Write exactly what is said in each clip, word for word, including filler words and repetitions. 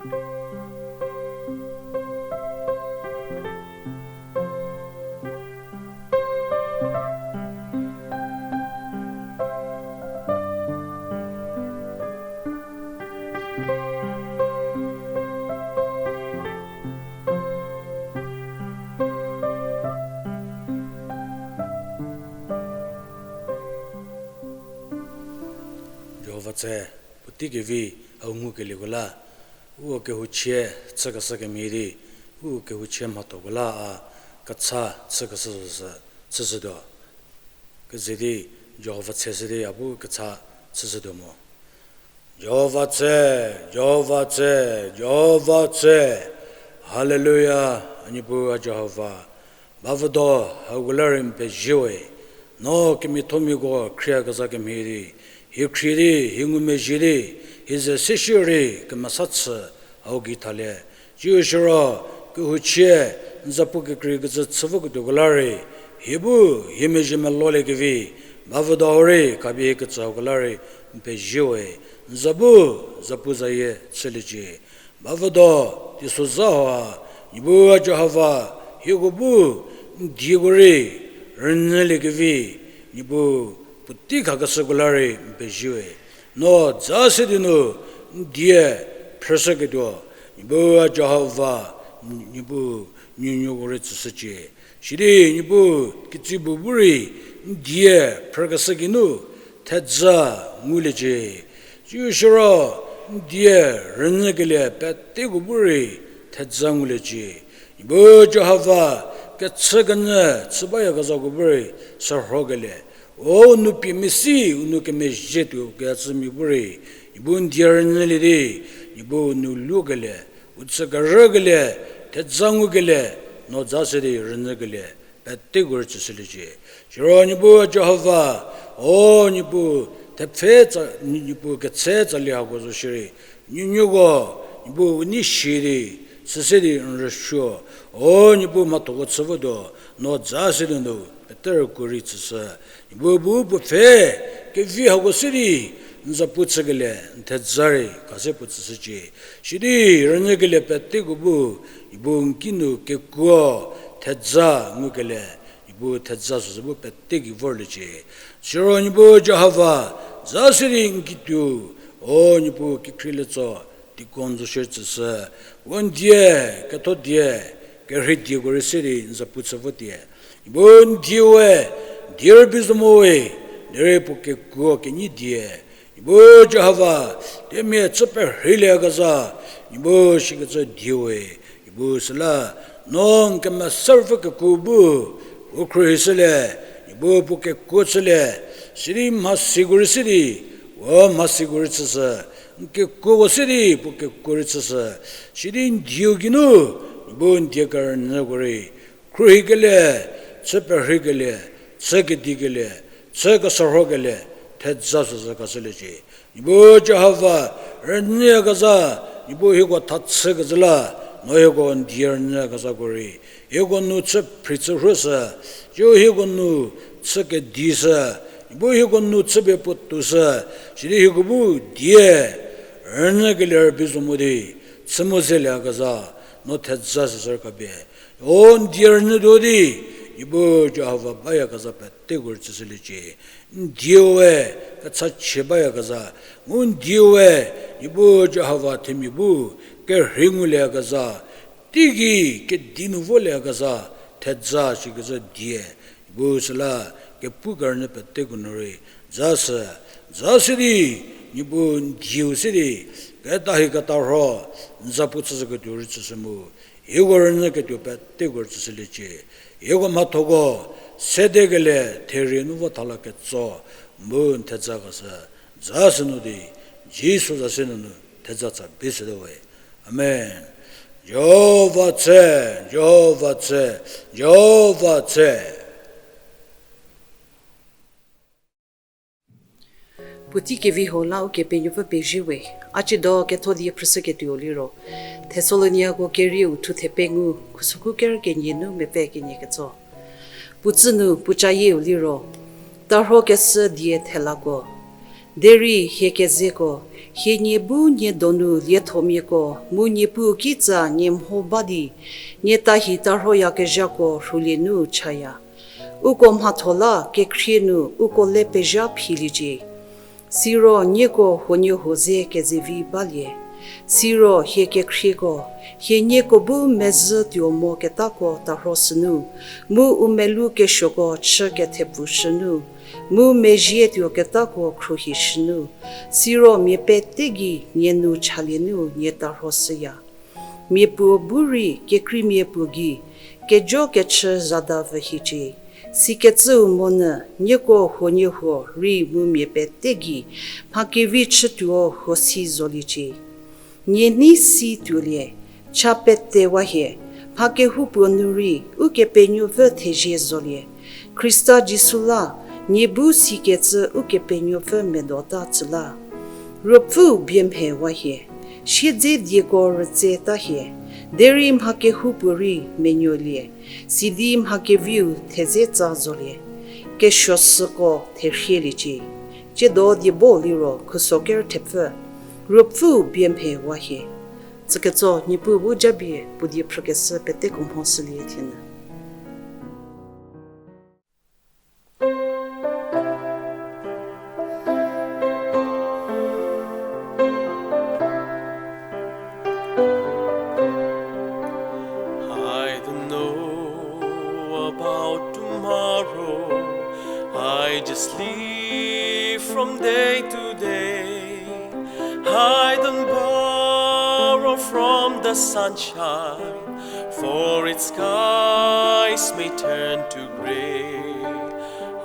Jihova tse, puotei kevi hau ngukelieko la, u kehouchie chükeshü kemhie di, u kehouchie mhathoko la a kecha chükeshü süsü chüshütuo. Keze di Jihova tse se di a bu kecha chüshütuo mo. Jihova tse, Jihova tse, Jihova tse. Haleluya, a Niepuu a Jihova. Bavüdo hau la rei n pezie we. No kemiathomiako khrieyakezha kemhie di, hie khrie di, hie ngumezhie di, hie ze se shierei kemesa chü hau gei thalie. Tsiu siro, kehouchie n zapu kekreikecü chü voketuoko la rei, hie bu hie mezhie melolie kevi, bavüdo hau rei khapie hie ketsü hauko la rei n pezie we. N za bu zapuzayie chüliecie. Bavüdo, teisozha hau ha, Niepuu a Jihova, hieko bu n dieko rei rünyülie kevi, Niepuu puotei khakeshüko la rei n pezie we. No za se di nu n die phrüshüketuo, Niepuu a Jihova, Niepuu nuonuoko rei tsüshücie. Sidi Niepuu kitsei bu bu rei n die phrükeshü geinu thedza nguliecie. Tsiu siro n die rünyükelie peteko bu rei thedza nguliecie. Niepuu Jihova, kechükenyü chü bayakezhako bu rei sürhokelie, o u nou pie mesi u nou kemezhie tuo kecümia bu rei, Niepuu n die rünyülie di, Niepuu u nou luokelie, u chü kerükelie, thedza ngukelie, no za se di rünyükelie peteko rei tsüshüliecie. Siro Niepuu Jihova, o Niepuu thepfhe tsa, Niepuu ketse tsalie hako zo shierei, nuonuoko, Niepuu u nei shi di, süse di n rüsuo, o Niepuu mhathoko chü votuo, no za se di nu pete rükuo rei tsüshü. Niepuu bu puo pfhe kevi hako se di n zapu chükelie n thedza rei kha se puo tsüshücie. Sidi rünyükelie peteko bu, Niepuu n kinu kekuo thedza ngukelie, Niepuu thedza süsü bu pete gei vorliecie. Siro Niepuu Jihova, za se di n kituo, o Niepuu kekreilie tso, deacon zo shie tsüshü, u n die, ketho die, kerhei dieko rei se di n zapu chü votie. Niepuu n die we, die rübei zo mo we, derei puo kekuo kenyi die. Niepuu Jihova, themia chü perheilieyakezha, Niepuu shikecü die we, Niepuu süla, no n kemesa ruopfü kekuo bu, puo khruohishülie, Niepuu puo kekuo chülie, sidi mhasiko rei se di, puo mhasiko rei chüshü, n kekuoko se di puo kekuo rei chüshü, sidi n dieu geinu, Niepuu n die kerünyüko rei, khruohikelie, chü perheikelie, chü kedikelie, chü kesürhokelie, thedza süsü khashüliecie. Niepuu Jihova, rünyüyakezha, Niepuu hieko thachükezhü la, no hieko n die rünyüyakezhako rei, hieko nou chü phrei chü rhushü, tsiu hieko nou chü kedishü, Niepuu hieko nou chü pie puotou shü, sidi hieko bu die rünyükelie rübei zo mo di, chü mo zelieyakezha, no thedza süsü khapie, o n die rünyütuo di, Niepuu Jihova bayakezha peteko rei tsüshüliecie. N dieu we, kechachie bayakezha, mu n dieu we, Niepuu Jihova themia bu, kerhei ngulieyakezha, teigei kedi nu volieyakezha, thedza shikecü die, Niepuu süla, kepu kerünyü peteko nu rei, za sü, za se di, Niepuu n dieu se di, keta hie keta rho, n zapu chüshüketuo rei tsüshü mu, hieko rünyüketuo peteko rei tsüshüliecie, hieko mhathoko, sedekelie, therie nu vo thala ketso, mu n thedza khashü, za sü nu di, Jisu za se nunu, thedza tsa bi süte we. Amen. Jihova tse, Jihova tse, Jihova tse. Puotei kevi hau la Ukepenuopfü pezie we, a tsiedo ketho die phrüshüketuo liro, Thesaloniako kerieu thu thepengou, khusükhu ker kenie nu mepfü kenie ketso. Puo tsü nu puo cayieu liro, tarhokeshü die thelako, derei hie kezeko, Hie nie bu nie donu liethomiako mu Niepuu kitsa nie mho ba di, nie tahi tarhoyakezhako rhulie nu chaya. Uko mhatho la kekhrie nu uko le pezha philiecie. Siro nieko huoniehuo ze kezevi balie. Siro hie kekhrieko, hie nieko bu mezhü tuo mo ketako tarho sünu, mu u melou kesuoko chü kethepfu shünu, mu mezhie tuo ketako khruohi shünu, siro mia pete gei nie nu chalie nu nie tarho shüya. Mia puo bu rei kekreimia puo gei kejo kechü zada vühicie. Sikecüu monyü nieko huoniehuo rei mu mia pete gei mha kevi chütuo huo si zoliecie. Nie nei si tuolie, cha petewa hie, mha kehoupuo nu rei Ukepenuopfü thezie zolie. Khrista Jisu la, nie bu sikecü Ukepenuopfü medota tsü la. Ruopfüu bie mhewa hie, siedze dieko rütseta hie, derei mha kehoupuorei menuolie, sidi mha keviu thedze tsa zolie, kesuo süko therhieliecie. Tsiedo diebo liro khuso ker thepfü, Ruopfüu bie mhewa hie. Tsüketso Niepuu bu japie puo die phrükeshü peteko mho shülie thienü. I don't know about tomorrow. I just live from day to day. I don't borrow from the sunshine, for its skies may turn to gray.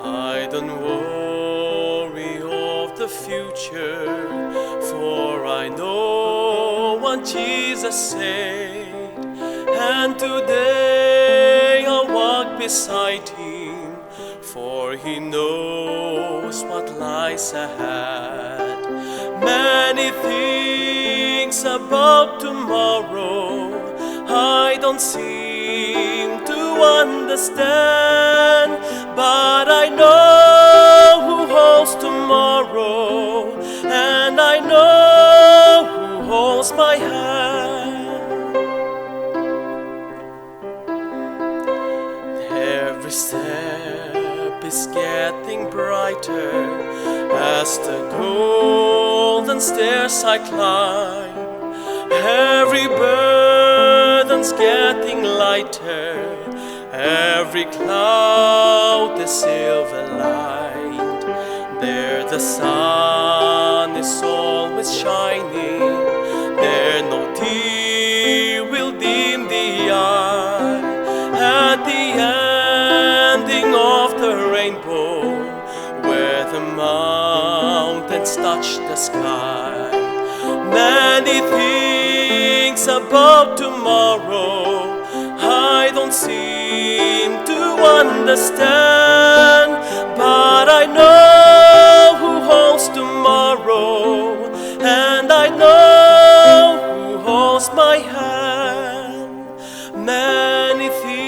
I don't worry of the future, for I know what Jesus said. And today I walk beside him, for he knows what lies ahead. Many things about tomorrow I don't seem to understand, but I know who holds tomorrow, and I know who holds my hand. Every step is getting brighter as the golden stairs I climb. Every burden's getting lighter, every cloud is silver lined. There the sun is always shining, there no tear will dim the eye. At the ending of the rainbow, where the mountains touch the sky, many things about tomorrow I don't seem to understand, but I know who holds tomorrow, and I know who holds my hand. Many things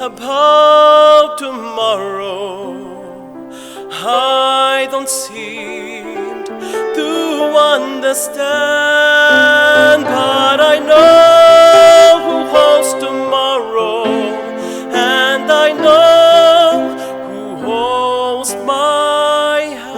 about tomorrow I don't seem to understand, but I know who holds tomorrow, and I know who holds my hand.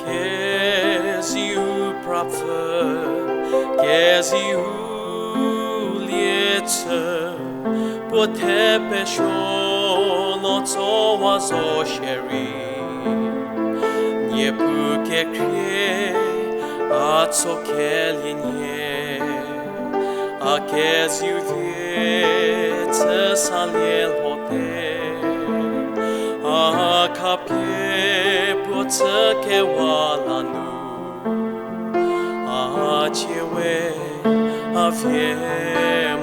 Keziu prapfü, keziu liecü, puo thepesuo no tsowa zo shierei. Niepuu kekhrie, a tso kelie nie, a keziu vie chü salie lhote, a khapie puo chükewa la nu, a chie we a vie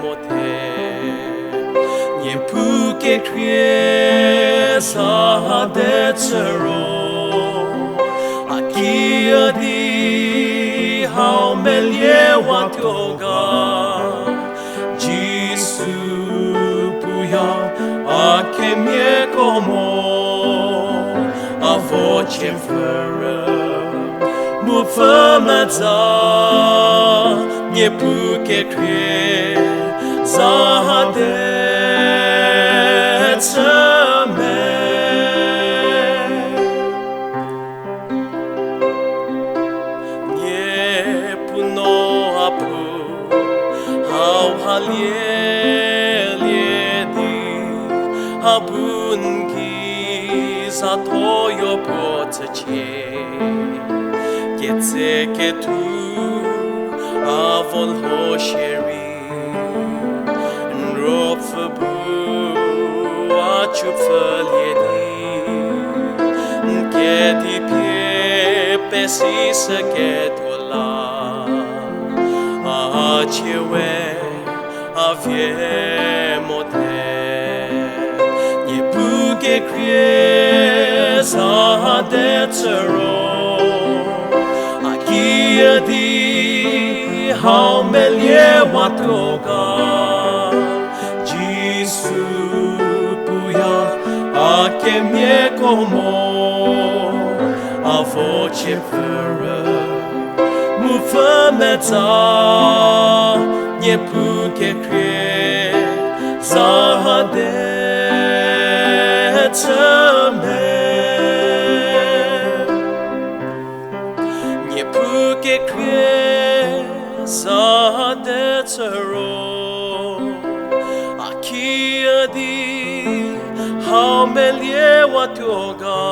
mote. Niepuu Kekhrie sa ha de chü ro, a kiü di hau meliewa tuo ga. Jisu puya a kemiako mo, a vo chie pfürü, mu pfü meza, Niepuu kekhrie za ha de chü me. Niepuu no a pu, hau ha lielie di, a bu n ki za thoyo puo tsücie. Ketse kethu a vo lho shierei, n ruopfü bu a chü pfhülie di, n kedi pie pesishüketuo la, a chie we a vie mote. Niepuu kekhrie za ha de chü ro, a kiü di hau meliewa tuo ga. Jisu puya a kemiako mo, a vo chie pfürü, mu pfü meza, Niepuu kekhrie za ha de chü me. Niepuu kekhrie za ha de chü ro, a kiü di hau meliewa tuo ga.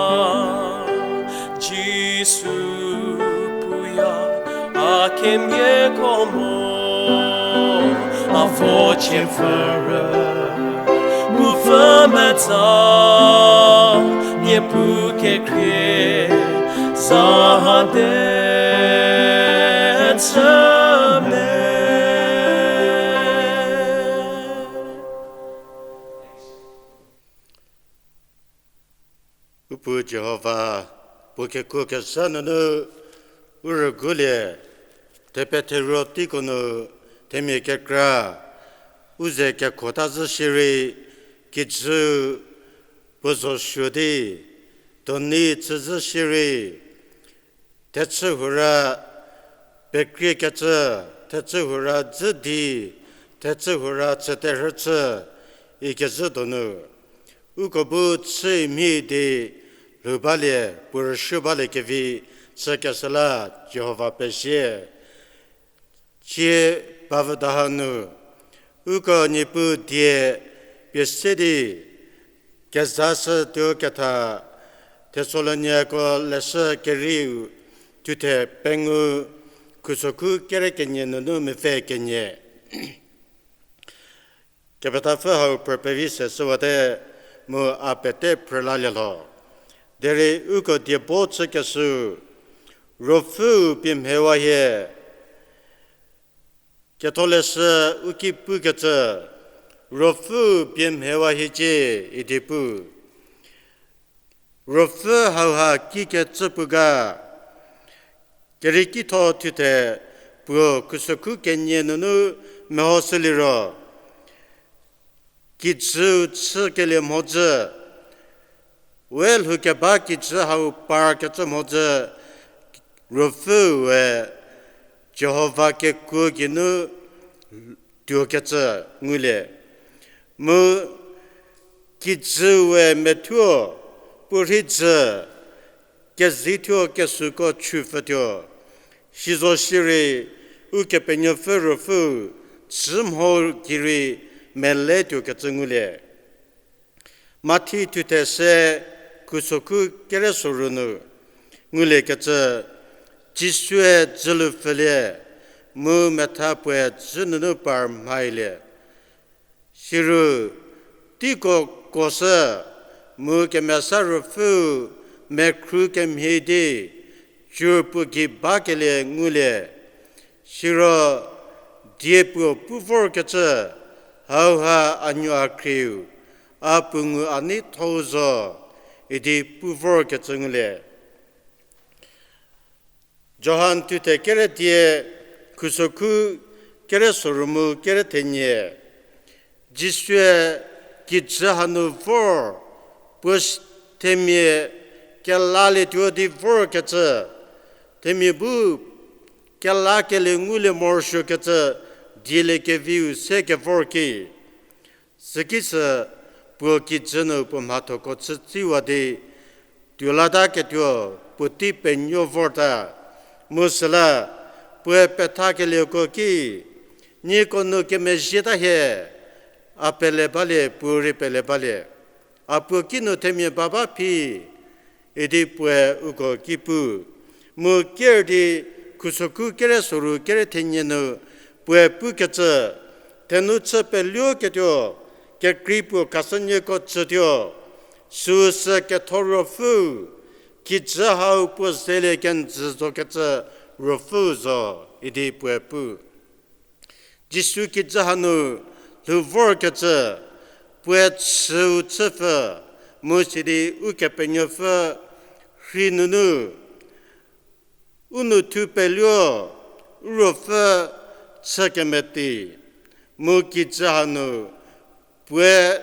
Jisu puya a kemiako mo, a vo chie pfürü, mu pfü meza, Niepuu kekhrie za ha de chü me. U Puo Jihova, puo kekuo kezha nunu u rüguolie, thepetheruo teiko nu themia kekra u ze kekuota zhü shierei, kijü puo zo suo di, doni chüzhü shierei, thechü hura pekriekecü, thechü hura dzü di, thechü hura chüterhü chü ikezhü donu, uko bu chü mhie di lhou balie, puo rüshü balie kevi chükeshü la Jihova pezie. Tsie bavüda hanu, uko Niepuu die pie se di kezashütuo ketha, Thesaloniako leshü kerieu thuthe pengou, khusokhu kere kenie nunu mepfü kenie. Kepethapfü hau phrü pevi se shüwate mu a pete phrü lalie lho. Derei uko diebo chükeshüu, Ruopfüu pie mhewa hie, Ketholeshü u ki pukecü, Ruopfüu pie mhewa hiecie idi pu. Ruopfü hauha kikecü pu ga, keriekitho thuthe puo khusokhu kenie nunu mehoshüliro, kijüu chükelie mhodzü, we lhoukeba kijü hau parkecü mhodzü, Ruopfüue Jihova kekuo geinu tuokecü ngulie. Mu kijüue methuo puorhi jü kezithuo kesuko chupfütuo. Sizo shierei Ukepenuopfü Ruopfüu chü mho gei rei mele tuokecü ngulie. Mathi thuthe se khusokhu kere soru nu nguliekecü, Jisue dzülu pfülie, mu metha puoe dzü nunu par mhailie. Siro, teiko kuoshü, mu Kemesa Ruopfüu mekhru kemhie di, cur puo gei bakelie ngulie. Siro, die puo pu vorkecü, hauha a nuo a khrieu, a puo ngu a neithou zo, idi pu vorkecü ngulie. Johan thuthe kere die, khusokhu kere soru mu kere thenie. Jisue kijü hanu vor, puo s-, themia kelalietuo di vorkecü, themia bu kelakelie ngulie morosuokecü, dieliekeviu se kevor ki. Süki sü puo kijü nu puo mhathoko chütsiwa di, tuolataketuo puotei penuo vorta, mu süla puoe pethakelieko ki, nieko nu kemezhieta hie, a pele balie, puo rei pele balie. A puo kinu themia baba phi, idi puoe uko ki pu. Mu ker di khusokhu kere soru kere thenie nu puoe pukecü, thenu chü peluoketuo, kekrei puo khashünieko tsütuo, süu sü ketho ruopfüu, kijü hau puo zelie kenjü zokecü ruopfüu zo, idi puoe pu. Jisu kijü hanu lhou vorkecü, puoe chüu chüpfü, mu sidi Ukepenuopfü rhei nunu, u nou thu peluo, u ruopfü chü kemeti, mu kijü hanu puoe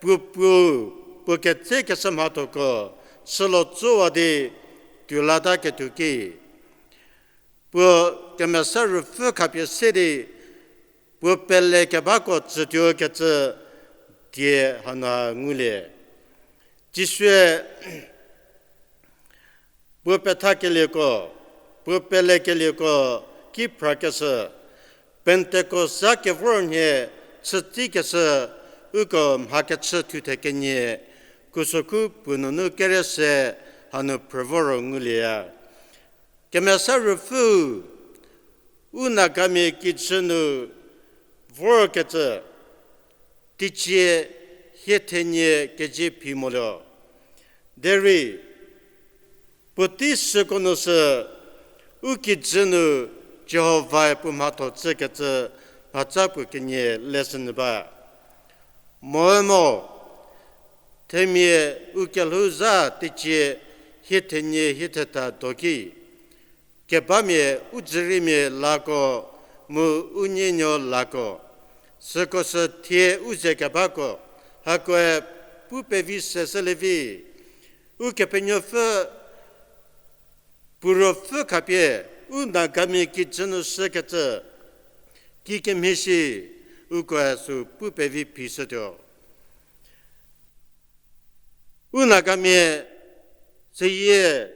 puo puo, puo ketsekeshü mhathoko chülo tsowa di tuolataketuo ki. Puo kemesa ruopfü khapie se di, puo pele kebako tsütuokecü die hanu ngulie. Jisue puo pethakelieko, puo pelekelieko ki phrakeshü, Pentecost za kevor nhie chütsikeshü, uko mhakechü thuthe kenie, khusokhu puo nunu kere se hanu phrü voro ngulieya. Kemesa ruopfüu, u Nagamia kijü nu vorkecü, teicie hie thenie kezie phi moluo. Derei, puotei süko nu sü, u kijü nu Jihovae puo mhatho chükecü mhatsa puo kenie leshü nyü ba. Moe mo, themia u kelhou za teicie hie thenie hie thetha do ki, kebamia u dzüriemia lako, mu u nienuo lako, süko sü thie u ze kebako, hakoe pu pevi seshülie vi, Ukepenuopfü puo ruopfü khapie u Nagamia kijü nu shükecü, kikemhie shi ukoe sü pu pevi phishütuo. U Nagamia seyie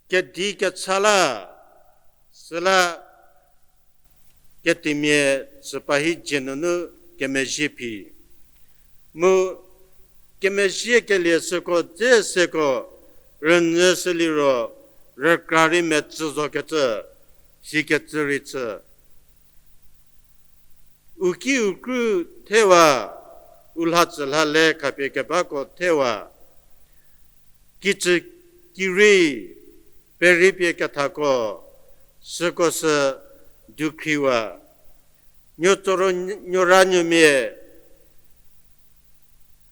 kedi kecha la, süla ketimia süpahi dzie nunu kemezhie phi. Mu kemezhiekelie süko dze seko rünyü süliro rükra rei metsü zokecü, sikecü rei chü. U ki u kru thewa, u lhacü lhale khapie kebako thewa, kicü kirei, perei pie kethako, süko sü dukhriwa. Nuotsoro nuoranuomia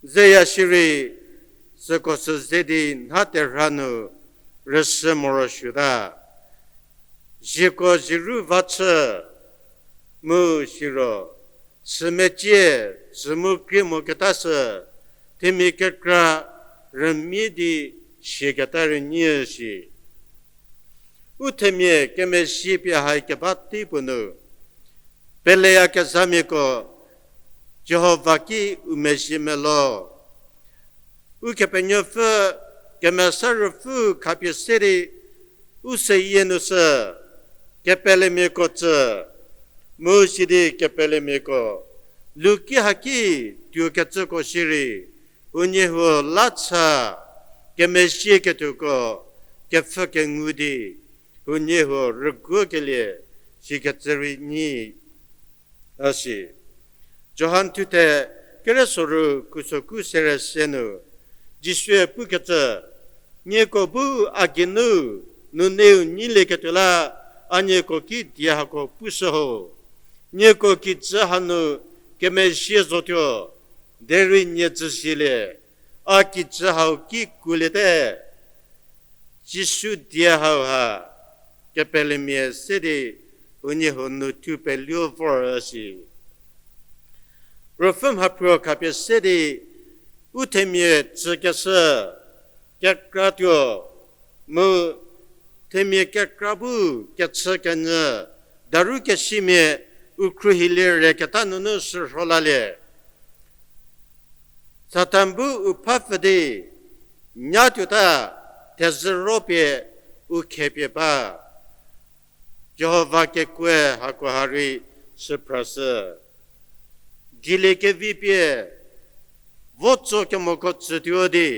zeya shierei, süko sü ze di nha terha nu rüsü morosuota. Zieko zieru va chü mu siro, sümecie, sü mu krie moketa sü, themia kekra rümie di siaketa rei nyi shi. U themia kemezhie pie hai keba tei puo nu, peleyakezhamiako Jihova ki u mezhie melo. Ukepenuopfü kemesa ruopfü khapie se di u seyie nu sü kepelemiako tsü, mu sidi kepelemiako luki haki tuokecüko shierei, huoniehuo la cha kemezhieketuoko kepfhü kengu di, huoniehuo rüguokelie sikecü rei nyi a shi. Johan thuthe kere soru khusoku sere se nu, Jisue pukecü, nieko bu a geinu nuneu nyilieketuo la, a nieko ki die hako pushü ho. Nieko kijü hanu kemezhie zotuo, Derei nie tsüshülie, a kijü hau ki kuoliete, Jisu die hau ha kepelemia se di huoniehuo nu thu peluo vor üsi. Ruopfü mhaphruo khapie se di u themia tsükeshü kekratuo, mu themia kekra bu kechükenyü, daru kesimia u khruohilie reketa nunu shürho lalie. Satan bu u phapfü di nyatuota thezhüro pie u khepie ba. Jihova kekuoe hakoha rei süphrashü. Dieliekevi pie vo tso kemoko tsütuo di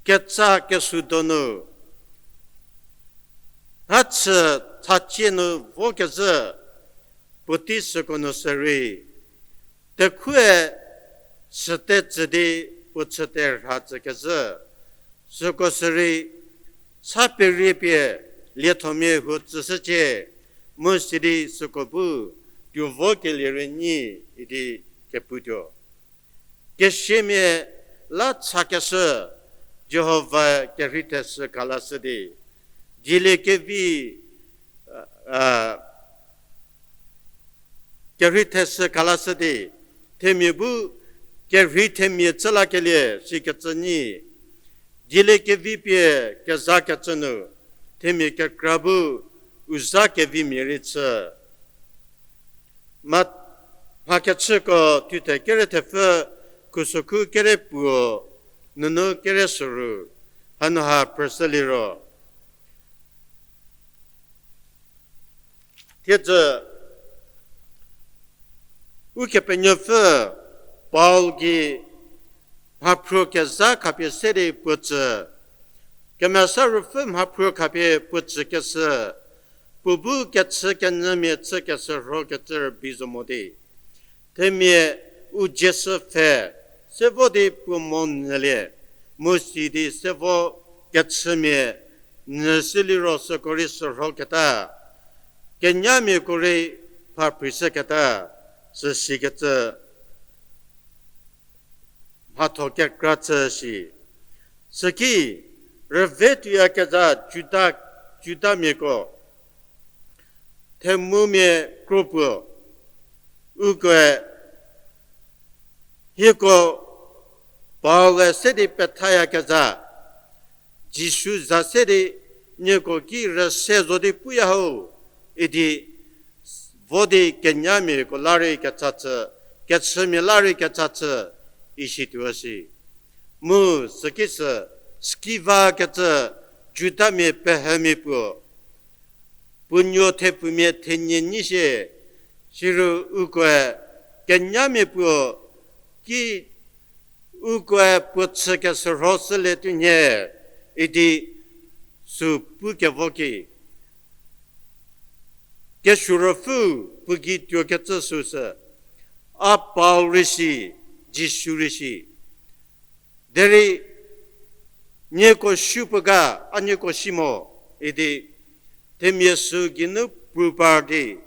ketsa kesuo donu, mhachü thacie nu vokezhü puotei süko nu sürei, tekhue süte tsü di puo chüte rha tsükezhü süko sürei, cha perie pie liethomia huo tsüshücie, mu sidi süko bu tuo vokelie rei nyi idi keputuo. Kesiamia la chakeshü Jihova kerhei theshü kalashü di, dieliekevi, a, kerhei theshü kalashü di, themia bu kerhei themia chü lakelie sikecü nyi, dieliekevi pie kezakecü nu, themia kekra bu u za kevimia rei chü. Ma, Mhakechüko thuthe kere thepfü, khusokhu kere puo nunu kere soru, hanu ha phrüshü liro, thiedzü Ukepenuopfü Paul gei mhaphruo kezha khapie se di puo tsü, Kemesa Ruopfü mhaphruo khapie puo tsükeshü, puo bu kechükenyümia chükeshü rhokecü rübei zo mo di, themia u dzieshü pfhe se vo di puo mo nyülie, mu sidi se vo kechümia nyüshü liro süko rei shürhoketa, kenyamiako rei phaprishüketa, süsikecü mhatho kekra chü shi. Süki, rüve tuoyakezha Juda, Judamiako, themumia kro puo, ukoe, hieko Paul-e se di pethayakezha Jisu za se di nieko ki rüse zo di puya ho, idi vo di kenyamiako la rei kecha chü, kechümia la rei kecha chü, isituo shi. Mu süki sü, Skiva kecü Judamia pehümia puo, puo nuo thepfumia thenie nyi shie, siro ukoe kenyamia puo ki ukoe puo chükeshürho shülie tuonhie, idi sü pukevo ki, kesuo ruopfü puo gei tuokecü süsü, a Paul rei shi, Jisu rei shi. Derei nieko supuo ga, a nieko si mo, idi themia sü geinu pru par di,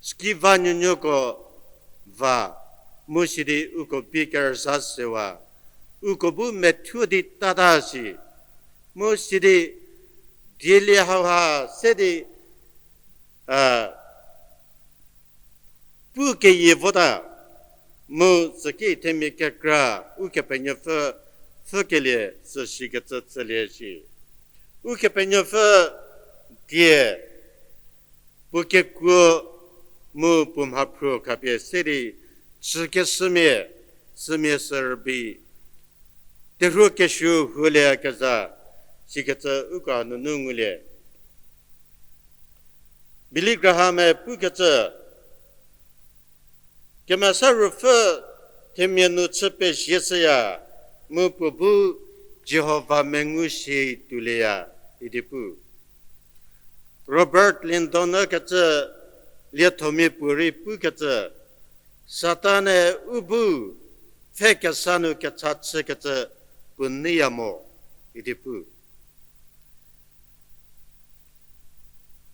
Skiva nuonuoko va, mu sidi uko bi kerüzha sewa, uko bu methuo di tata shi, mu sidi dielie hauha se di, a, pu keyie vota, mu süki themia kekra Ukepenuopfü pfhükelie süsikecü chülie shi. Ukepenuopfü die puo kekuo mu puo mhaphruo khapie se di chükeshümia, sümia sü rübei, terhuo kesuo huolieyakezha, sikecü uko nunu ngulie. Billy Graham-e pukecü, Kemesa Ruopfü themia nu chü pezie shüya, mu puo bu Jihova mengu shi tuolieya, idi pu. Robert Liddon ükecü liethomia puorei pukecü, Satan-e u bu pfhe kesa nu kecha chükecü puo neiya mo, idi pu.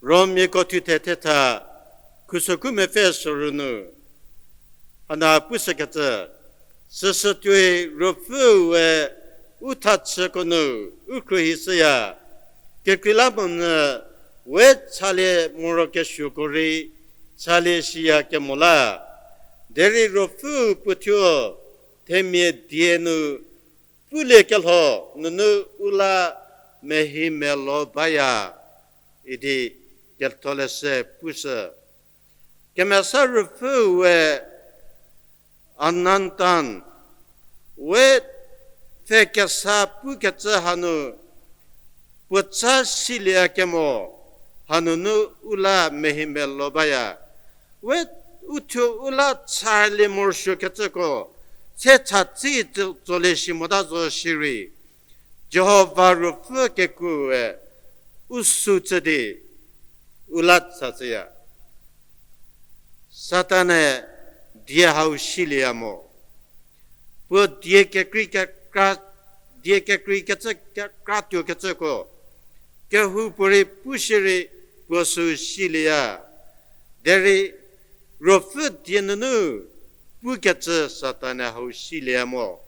Romiako thuthe thetha Khusoku mepfü soru nu, hanu pushükecü, süsü tuoi Ruopfüe u thachüko nu u khruohishüya, kekreilamonyü we chalie morokesuoko rei chalie shiya kemo la, derei Ruopfüu puothuo themia die nu puliekelho nunu u la mehi melo baya, idi Ketholeshü pushü. Kemesa Ruopfüe anantan, we pfhe kesa pukecü hanu puotsa silie kemo, hanunu u la mehi melo baya. We uthuo u la chalie morosuokecüko, se chatsi tso-, tsolie shi mota zo shierei, Jihova Ruopfü kekuoe u sü chü di u la chashüya. Satan-e die hau silieya mo. Puo die kekrei kekra, die kekreikecü kekra tuokecüko, kehoupuorei pu shierei puo sü silieya. Derei Ruopfü die nunu pukecü Satan-e hau silieya mo.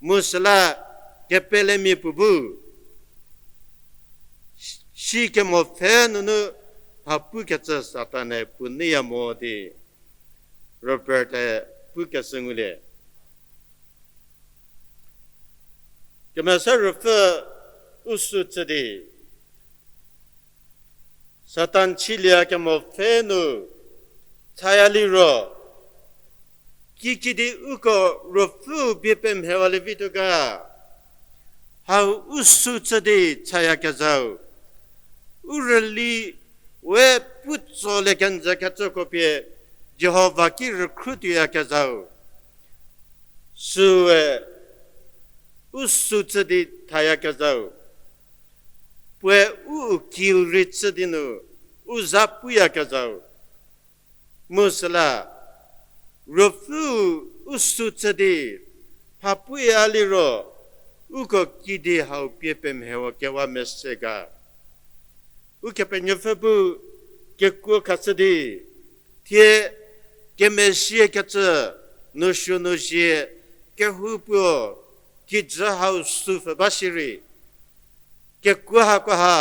Mu süla kepelemia puo bu si kemo pfhe nunu mha pukecü Satan-e puo neiya mo di Robert-e pukeshü ngulie. Kemesa Ruopfü u sü chü di Satan chülie kemo pfhe nu chaya liro, kikidi uko Ruopfüu bie pemhewalie vituo ga? Hau u sü chü di chayakezhau, u rüli we putsolie kenjü kecüko pie Jihova ki rükhru tuoyakezhau, süe u sü chü di thayakezhau, puoe u ukil rei chü di nu u za puyakezhau. Mu süla Ruopfüu u sü chü di mha puya liro, uko kidi hau pie pemhewakewa mese ga? Ukepenuopfü bu kekuo khashü di, thie kemezhiekecü, nousuo nouzie, kehoupuo, kijü hau sü pfü ba shierei, kekuo hakoha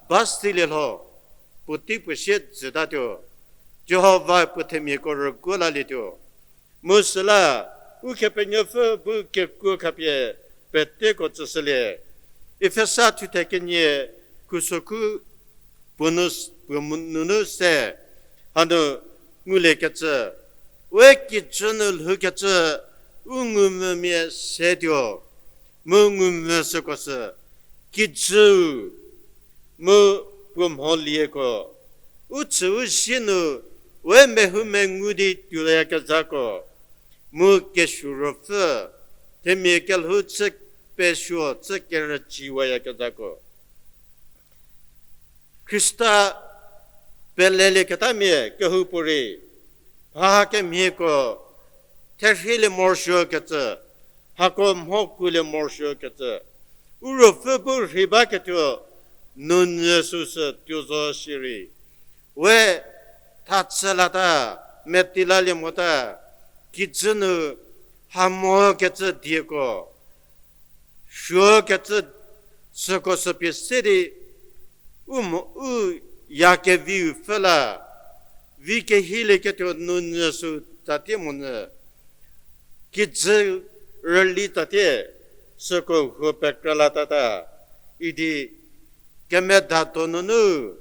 ba silie lho, puotei puo sie jütatuo, Jihova puo themiako rüguo lalietuo. Mu süla Ukepenuopfü bu kekuo khapie peteko tsüshülie. Efesa thuthe kenie khusoku puo nu, puo mu-, nunu se hanu nguliekecü, we kijü nu lhoukecü u ngumvümia setuo, mu ngumvü süko sü kijüu, mu puo mholieko, u chüu zie nu we mehoumengu di tuoyakezhako, mu kesuo ruopfü, themia kelhou chü pesuo chü kerüciwayakezhako. Khrista pelelieketamia kehoupuorei, mha kemhieko therhielie morosuokecü, hako mhokuolie morosuokecü, u ruopfü bu rhei baketuo nunyü süsü tuo zo shierei, we thachü lata, meti lalie mota, kijü nu hamokecü dieko, suokecü süko sü pie se di, u mo, u yakeviu pfhü la, vi kehilieketuo nunyü sü tatie monyü, kijü rüli tatie, süko huo pekra latata, idi kemeda do nunu,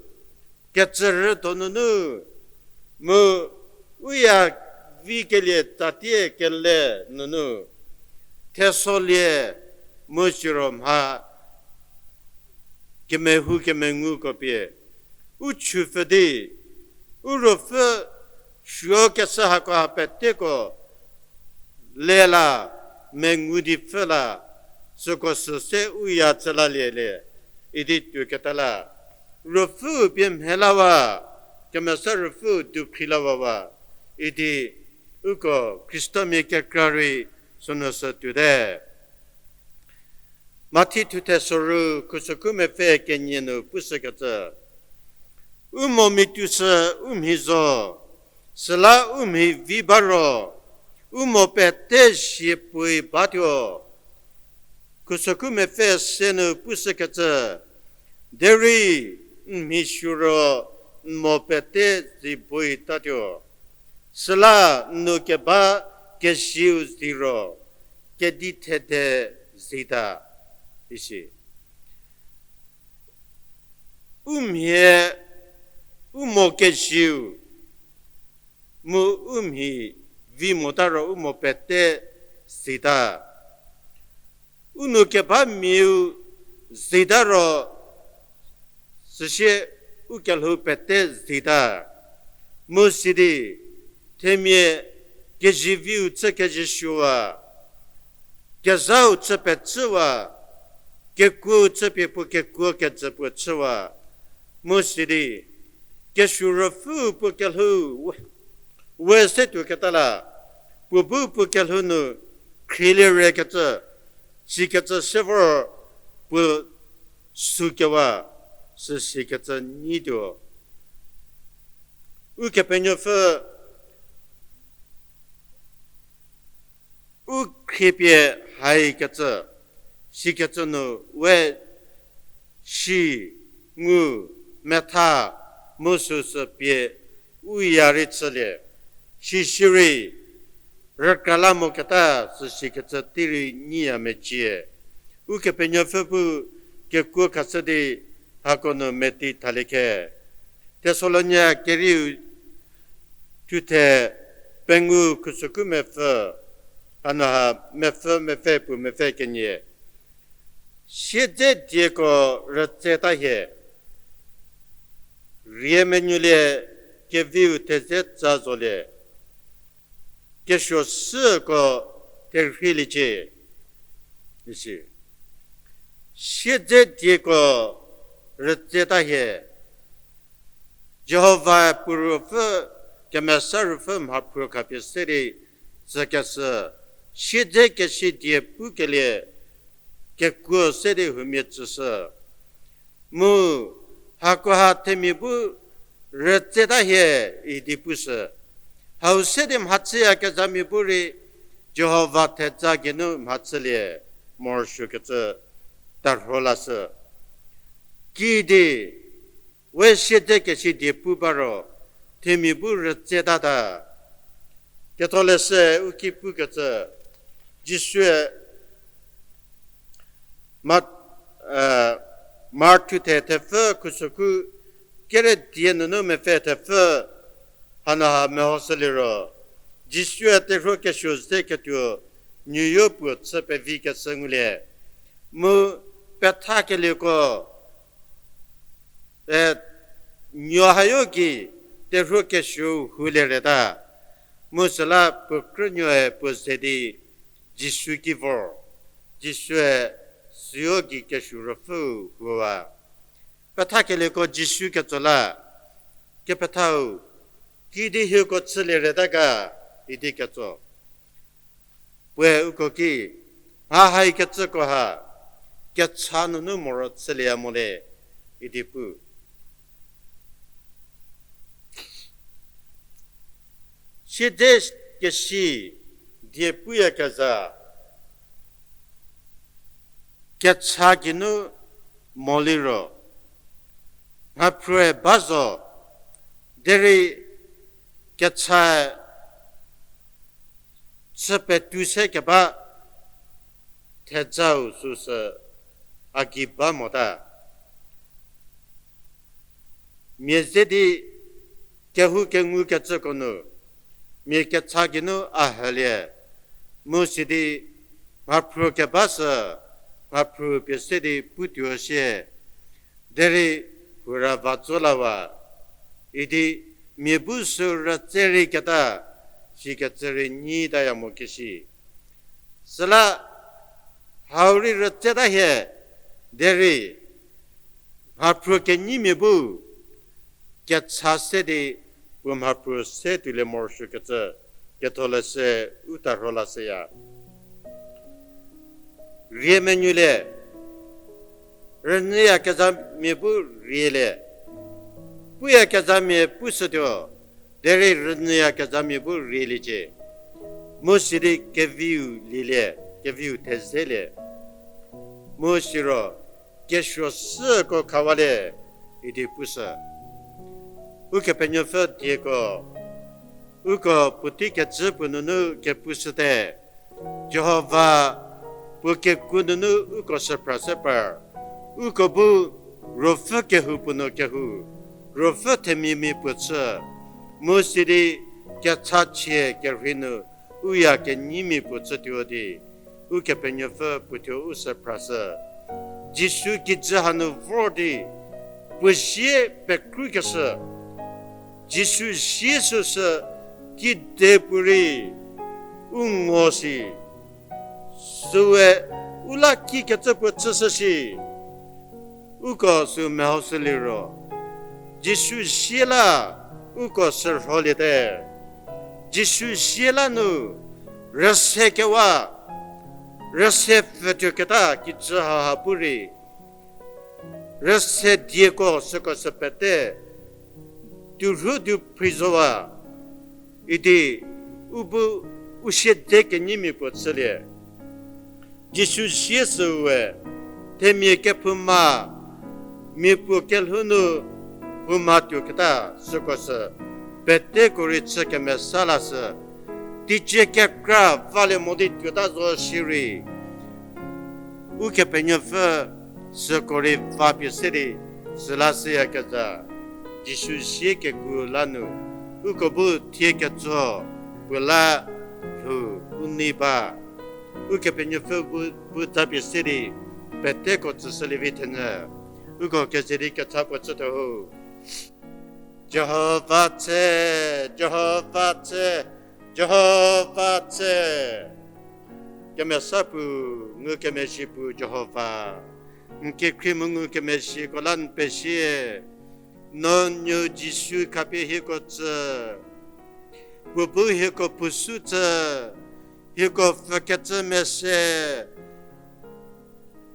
kecürü do nunu, mu u ya vikelie tatie kele nunu, thesolie mu siro mha kemehou kemenguko pie u chupfü di, u ruopfü suokeshü hakoha peteko le la, mengu di pfhü la, süko sü se u ya chü lalie le, idi tuoketa la, ruopfüu pie mhie lawa, kemesa ruopfüu dukhri lawa wa, idi uko Khristamia kekra rei sünu sü tuote. Mathi thuthe soru khusoku mepfü kenie nu pushükecü, u mo mituo sü u mhi zo, Süla u mhi vi ba ro, u mo pete zie puoi batuo. Khusokhu mepfü se nu pushükecü, derei n mhi suo ro n mo pete zie puoi tatuo. Süla n nou keba kezieu zie ro, kedi thede zieta, isi. U mhie, u mo kezieu, mu u mhi vi mota ro u mo pete zieta. U nou keba miau zieta ro, süsie u kelhou pete zieta. Mu sidi, themia keziviu chü kezisuowa, kezhau chü pechüwa, kekuou chü pie puo kekuo kejü puo chüwa. Mu sidi, kesuo ruopfü puo kelhou we, we se tuoketa la, puo bu puo kelhou nu khrielie rekecü, sikecü se vor puo sükewa, süsikecü nyituo. Ukepenuopfü u khriepie haikecü, sikecü nu we si, ngu, metha, mu süsü pie u ya rei chülie. Sisirei, rükrala moketa süsikecü tei rei nyiya mecie. Ukepenuopfü bu kekuo khashü di hako nu meti thalie khe. Thessalonia kerieu thuthe pengou khusokhu mepfü, hanu ha mepfü mepfü puo mepfü kenie. Siedze dieko rütseta hie, rie menuolie, keviu thedze tsa zolie, kesuo süko therhieliecie, isi. Siedze dieko rütseta hie, Jihova puo ruopfü, kemesa ruopfü mhaphruo khapie se di tsükeshü, siedze kesidie pukelie kekuo se di huomia tsüshü. Mu hakoha themia bu rütseta hie idi pushü. Hau se di mhachüyakezhamia bu rei Jihova theja geinu mhachülie morosuokecü tarho lashü. Kidi we siedze kesidie pu ba ro, themia bu rütsetata. Ketholeshü u ki pukecü, Jisue Mat-, eh, Mark thuthe thepfü khusokhu kere die nunu mepfü thepfü, hanu ha mehoshüliro, Jisue terhuo kesuo ze ketuo nuoyo puo chü pevikeshü ngulie. Mu pethakelieko, e, nuo hayo gei terhuo kesuo hulie reta. Mu süla puo krünuoe puo ze di Jisu ki vor, Jisue süyo gei kesuo ruopfüu huowa. Pethakelieko Jisu ketso la, Kepethau, kidi hieko chülie reta ga? idi ketso. Puoe uko ki, Mha haikecüko ha kecha nunu moro chülieya mo le, idi pu. Siedze kesi die puyakezha kecha geinu moliro, mhaphruoe ba zo, derei kechae chü petu se keba thejau süsü a gei ba mota. Mia ze di kehou kengukecüko nu, mia kecha geinu a hülie, mu sidi mhaphruo keba sü, mhaphruo pie se di putuo sie, derei hura va tso lawa, idi mia bu sü rütse rei keta, sikecü rei nyitaya mo kesi. Süla hau rei rütseta hie, derei mhaphruo kenyimia bu kecha se di puo mhaphruo se tuolie morosuokecü, Ketholeshü u tarho lashüya. Rie menuolie, rünyüyakezhamia bu rielie, puyakezhamia pushütuo, Derei rünyüyakezhamia bu rieliecie. Mu sidi keviu lielie, keviu thezelie. Mu siro, kesuo süko khawalie, idi pushü. Ukepenuopfü dieko, uko puotei kecü puo nunu kepushüte. Jihova puo kekuo nunu uko süphra se par, uko bu ruopfü kehou puo nu kehou, ruopfü themia mia puo chü, mu sidi kechachie kerhei nu u ya kenyimia puo chütuo di, Ukepenuopfü puothuo u süphrashü. Jisu kijü hanu vor di, puo zie pekrukeshü. Jisu zie süsü kide puorei u ngo si. Süe u la kikecü puo chüshü shi. Uko sü mehoshü liro, Jisu zie la uko sürholiete. Jisu zie la nu rüse kewa, rüse pfütuoketa kijü haha pu rei, rüse dieko süko sü pete, tuorhu tuo phrizowa, idi u bu u siede kenyimia puo chülie. Jisu zie süue, themia kephouma, mia puo kelhou nu phouma tuoketa süko sü peteko rei chü kemesa lashü, teicie kekra valie mo di tuota zo shierei, Ukepenuopfü süko rei vapie se di süla shüyakezha, Jisu zie kekuo la nu, uko bu thie ketso puo la lhou u nei ba. Ukepenuopfü bu, bu zapie se di peteko tsüshülievi thenyü. Uko keze di kecha puo chütuo ho. Jihova tse, Jihova tse, Jihova tse. Kemesa puo, ngukemezhie puo Jihova. N kekhrie mu ngukemezhieko la n pezie. No nuo Jisu khapie hieko tsü. Puo bu hieko puo sü tsü. Hieko pfükecü mese.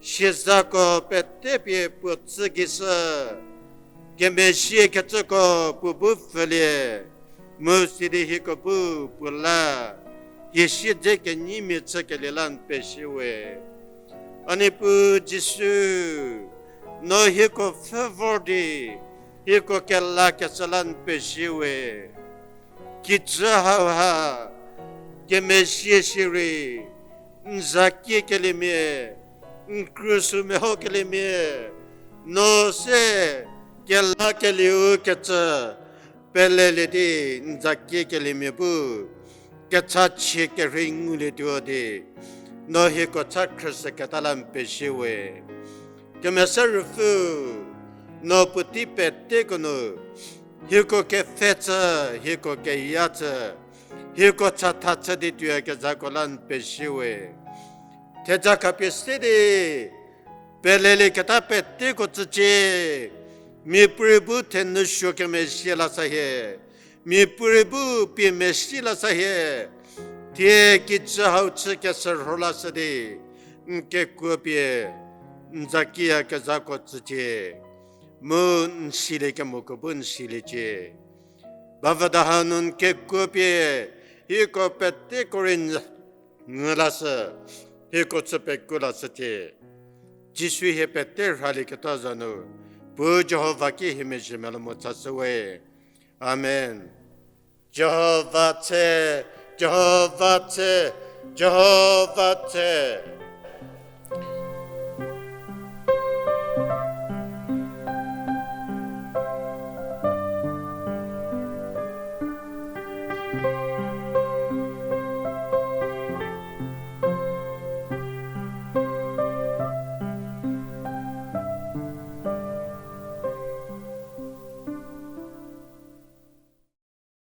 Siezako pete pie puo tsü gei shü, kemezhiekecüko puo bu pfülie, mu sidi hieko bu puo la, hie siedze kenyimia chükelie la n pezie we. A Niepuu Jisu, no hieko pfhü vor di, hieko kelakecü la n pezie we. Kijü hauha, kemezhie shierei, n za kiekeliemia, n krusu mehokeliemia, no se kelakelieu kecü, pelelie di n za kiekeliemia bu, kechachie kerhei ngulietuo di, no hieko cha khrüshüketa la n pezie we. Kemesa Ruopfü, no puotei peteko nu, hieko kepfhe chü, hieko keya chü, hieko chatha chü di tuoyakezhako la n pezie we. Theja khapie se di, pelelieketa peteko tsücie, miapuorei bu thenou suo kemezhie lashü hie, miapuorei bu pie mesi lashü hie, thie kijü hau chü keshürho lashü di, n kekuo pie, n za kiyakezhako tsücie, mu n siliekemoko bu n siliecie. Bavüda hanu n kekuo pie, hieko peteko rei n ngü lashü, hieko chü pekuo lashücie. Jisu hie pete rhalieketa za nu, Puo Jihova ki hie mezhie melou mu chashü we. Amen. Jihova tse, Jihova tse, Jihova tse.